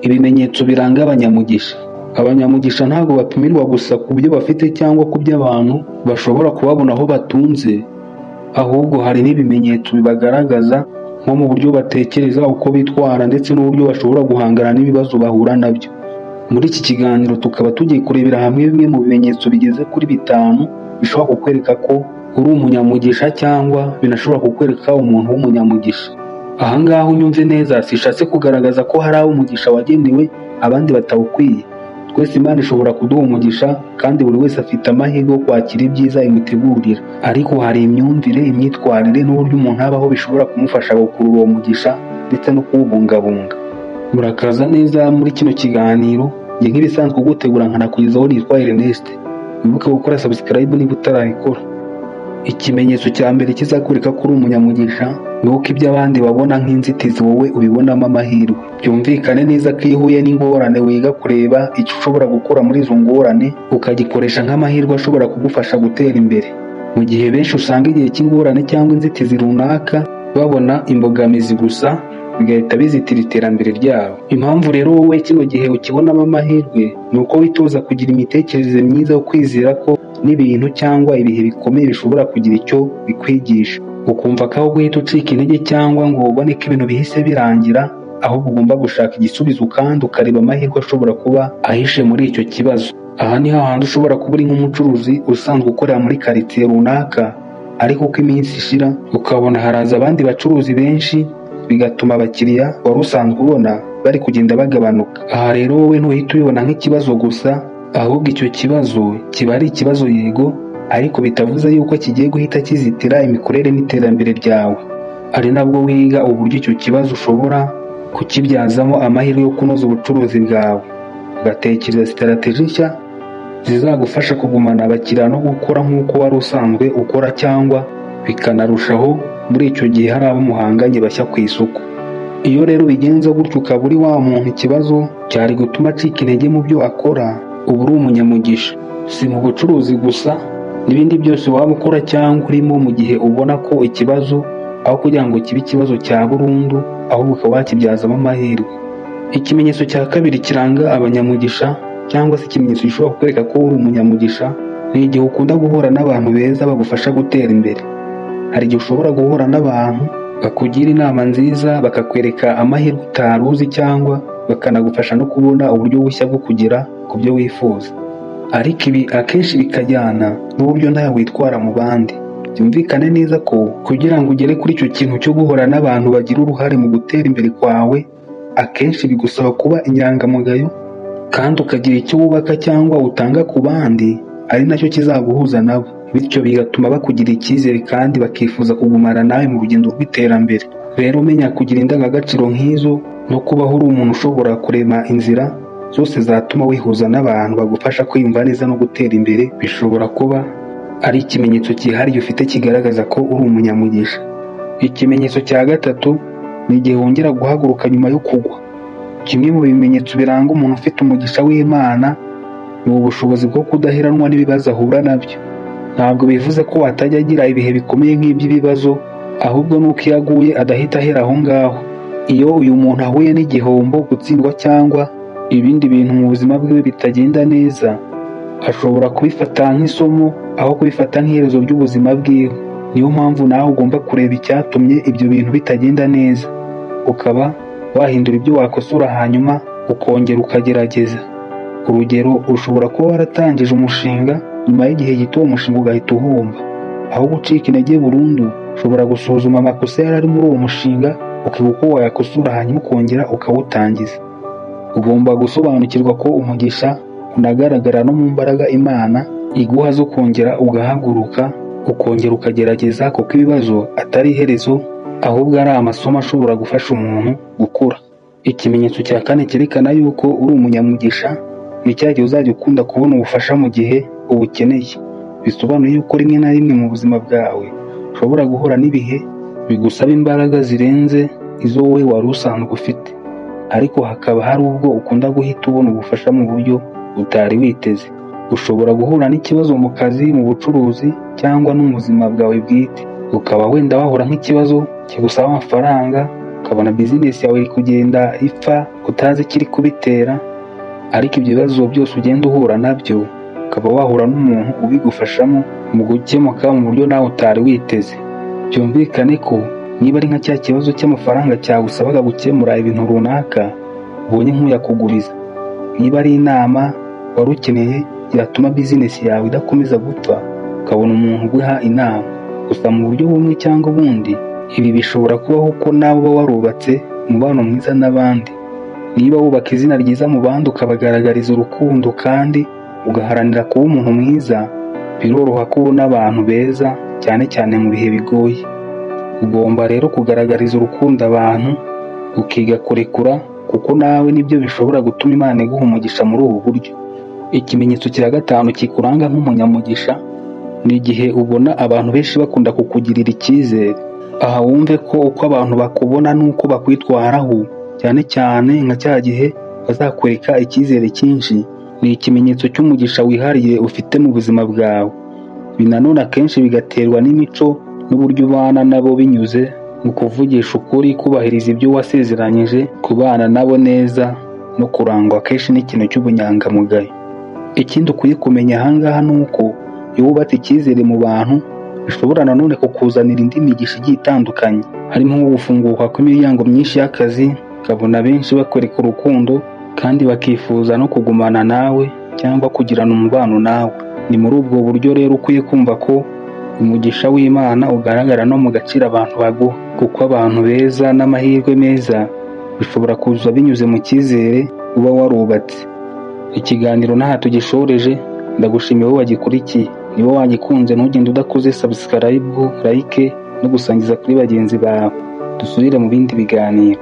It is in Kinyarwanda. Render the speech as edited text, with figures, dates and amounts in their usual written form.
Ibimenyetso biranga abanyamugisha. Abanyamugisha ntabwo bapimirwa gusa ku byo bafite cyangwa ku byo abantu bashobora kubabona aho batunze, ahubwo hari n'ibimenyetso bibagaragaza nko mu buryo batekereza, uko bitwara ndetse n'uburyo bashobora guhangana n'ibibazo bahura nabyo. Muri iki kiganiro tukaba tugiye kurebera hamwe bimwe mu bimenyetso bigeze kuri 5 bishobora kukwereka ko uri umunyamugisha cyangwa binashobora kukwereka umuntu w'umunyamugisha. Aha ngaha unyumve neza, sishatse kugaragaza ko hari abo umugisha wagenewe abandi batawukwiye. Twese Imana ishobora kuduha umugisha kandi buri wese afite amahirwe yo kwakira ibyiza imutegurira. Ariko hari imyumvire, imyitwarire n'uburyo umuntu abaho bishobora kumufasha gukurura uwo mugisha ndetse no kuwubungabunga. Murakaza neza muri kino kiganiro, njye nk'ibisanzwe ugutegura nkanakugezaho nitwa Ernest. Wibuke gukora subscribe niba utarayikora. Ikimenyetso cya mbere kizakwereka ko uri umunyamugisha ni uko ibyo abandi babona nk'inzitizi wowe ubibonamo amahirwe. Byumvikane neza ko iyo uhuye n'ingorane wiga kureba icyo ushobora gukora muri izo ngorane, ukagikoresha nk'amahirwe ashobora kugufasha gutera imbere. Mu gihe benshi usanga igihe cy'ingorane cyangwa inzitizi runaka babona imbogamizi gusa, bigahita bizitira iterambere ryabo. Impamvu rero wowe kino gihe ukibonamo amahirwe ni uko witoza kugira imitekerereze myiza yo kwizera ko n'ibintu cyangwa ibihe bikomeye bishobora kugira icyo bikwigisha. Ukumva ko aho guhita ucika intege cyangwa ngo ubone ko ibintu bihise birangira, ahubwo ugomba gushaka igisubizo kandi ukareba amahirwe ashobora kuba ahishe muri icyo kibazo. Aha ni hahandi ushobora kuba uri nk'umucuruzi usanzwe ukorera muri karitsiye runaka, ariko uko iminsi ishira ukabona haraza abandi bacuruzi benshi, bigatuma abakiriya wari usanzwe ubona bari kugenda bagabanuka. Aha rero wowe ntuhita ubibona nk'ikibazo gusa, ahubwo icyo kibazo kiba ari ikibazo yego, ariko bitavuze yuko kigiye guhita kizitira imikorere n'iterambere ryawe. Ari nabwo wiga uburyo icyo kibazo ushobora kukibyazamo amahirwe yo kunoza ubucuruzi bwawe, ugatekereza sitarateji nshya zizagufasha kugumana abakiriya no gukora nk'uko wari usanzwe ukora, cyangwa bikanarushaho muri icyo gihe hari abo muhanganye bashya ku isoko. Iyo rero ubigenza gutyo ukaba uri wa muntu ikibazo cyari gutuma acika intege mu byo akora, uba uri umunyamugisha. Si mu bucuruzi gusa, n'ibindi byose waba ukora cyangwa urimo, mu gihe ubona ko ikibazo aho kugira ngo kibe ikibazo cya burundu, ahubwo ukaba wakibyazamo amahirwe. Ikimenyetso cya kabiri kiranga abanyamugisha cyangwa se ikimenyetso gishobora kukwereka ko uri umunyamugisha, ni igihe ukunda guhura n'abantu beza bagufasha gutera imbere. Hari igihe ushobora guhura n'abantu bakugira inama nziza, bakakwereka amahirwe utari uzi cyangwa bakanagufasha no kubona uburyo bushya bwo kugera ku byo wifuza. Ariko ibi akenshi bikajyana n'uburyo nawe witwara mu bandi. Byumvikane neza ko kugira ngo ugere kuri icyo kintu cyo guhura n'abantu bagira uruhare mu gutera imbere kwawe, akenshi bigusaba kuba inyangamugayo kandi ukagira icyo wubaka cyangwa utanga ku bandi, ari nacyo kizaguhuza nabo. Bityo bigatuma bakugira icyizere kandi bakifuza kugumana nawe mu rugendo rw'iterambere. Rero menya kugira indangagaciro nk'izo no kubaho uri umuntu ushobora kurema inzira zose zatuma wihuza n'abantu bagufasha kwiyumva neza no gutera imbere, bishobora kuba ari ikimenyetso cyihariye ufite kigaragaza ko uri umunyamugisha. Ikimenyetso cya gatatu ni igihe wongera guhaguruka nyuma yo kugwa. Kimwe mu bimenyetso biranga umuntu ufite umugisha w'Imana ni ubushobozi bwo kudaheranwa n'ibibazo ahura nabyo. Ntabwo bivuze ko atajya agira ibihe bikomeye nk'iby'ibibazo, ahubwo nuko iyo aguye adahita ahera aho ngaho. Iyo uyu muntu ahuye n'igihombo, gutsindwa cyangwa ibindi bintu mu buzima bwe bitagenda neza, ashobora kubifata nk'isomo aho kubifata nk'iherezo ry'ubuzima bwiwe. Niyo mpamvu nawe ugomba kureba icyatumye ibyo bintu bitagenda neza, ukaba wahindura ibyo wakosora hanyuma ukongera ukagerageza. Urugero, ushobora kuba waratangije umushinga, nyuma y'igihe gito uwo mushinga ugahita uhomba. Aho gucika intege burundu, ushobora gusuzuma amakosa yari ari muri uwo mushinga, ukiga uko wayakosora hanyuma ukongera ukawutangiza. Ugomba gusobanukirwa ko umugisha unagaragara no mu mbaraga Imana iguha zo kongera ugahaguruka, ukongera ukagerageza, kuko ibibazo atari iherezo, ahubwo ari amasomo ashobora gufasha umuntu gukura. Ikimenyetso cya kane cyerekana yuko uri umunyamugisha ni cya gihe uzajya ukunda kubona ubufasha mu gihe ubukeneye. Bisobanuye yuko rimwe na rimwe mu buzima bwawe ushobora guhura n'ibihe bigusaba imbaraga zirenze izo wowe wari usanzwe ufite, ariko hakaba hari ubwo ukunda guhita ubona ubufasha mu buryo utari witeze. Ushobora guhura n'ikibazo mu kazi, mu bucuruzi cyangwa no mu buzima bwawe bwite, ukaba wenda wahura nk'ikibazo kigusaba amafaranga Ukabona bizinesi yawe iri kugenda ipfa utazi ikiri kubitera, ariko ibyo bibazo byose ugenda uhura nabyo ukaba wahura n'umuntu ubigufashamo mu gukemuka mu buryo nawe utari witeze. Byumvikane ko niba ari nka cya kibazo cy'amafaranga cyagusabaga gukemura ibintu runaka, ubonye nk'uyakuguriza. Niba ari inama wari ukeneye yatuma bizinesi yawe idakomeza gupfa, ukabona umuntu uguha inama. Gusa mu buryo bumwe cyangwa ubundi, ibi bishobora kubaho ko nawe uba warubatse umubano mwiza n'abandi. Niba wubaka izina ryiza mu bandi ukabagaragariza urukundo kandi ugaharanira kuba umuntu mwiza, biroroha ko ubona abantu beza cyane cyane mu bihe bigoye. Ugomba rero kugaragariza urukundo abantu, ukiga kurekura kuko nawe nibyo bishobora gutuma Imana iguha umugisha muri ubu buryo. Ikimenyetso cya gatanu kikuranga nk'umunyamugisha ni igihe ubona abantu benshi bakunda kukugirira icyizere. Aha wumve ko uko abantu bakubona n'uko bakwitwaraho, cyane cyane nka cya gihe bazakwereka icyizere cyinshi, ni ikimenyetso cy'umugisha wihariye ufite mu buzima bwawe. Ibi nanone akenshi bigaterwa n'imico n'uburyo ubana nabo binyuze mu kuvugisha ukuri, kubahiriza ibyo wasezeranyije, kubana nabo neza no kurangwa akenshi n'ikintu cy'ubunyangamugayo. Ikindi ukwiye kumenya aha ngaha ni uko iyo wubatse icyizere mu bantu, bishobora nanone kukuzanira indi migisha igiye itandukanye, harimo nko gufunguka kw'imiryango myinshi y'akazi, ukabona benshi bakwereka urukundo kandi bakifuza no kugumana nawe cyangwa kugirana umubano nawe. Ni muri ubwo buryo rero ukwiye kumva ko umugisha w'Imana ugaragara no mu gaciro abantu baguha, kuko abantu beza n'amahirwe meza bishobora kuza binyuze mu cyizere uba warubatse. Ikiganiro n'aha tugishoreje, ndagushimiye wowe wagikurikiye. Niba wagikunze ntugende udakoze subscribe, like no gusangiza kuri bagenzi bawe. Dusubire mu bindi biganiro.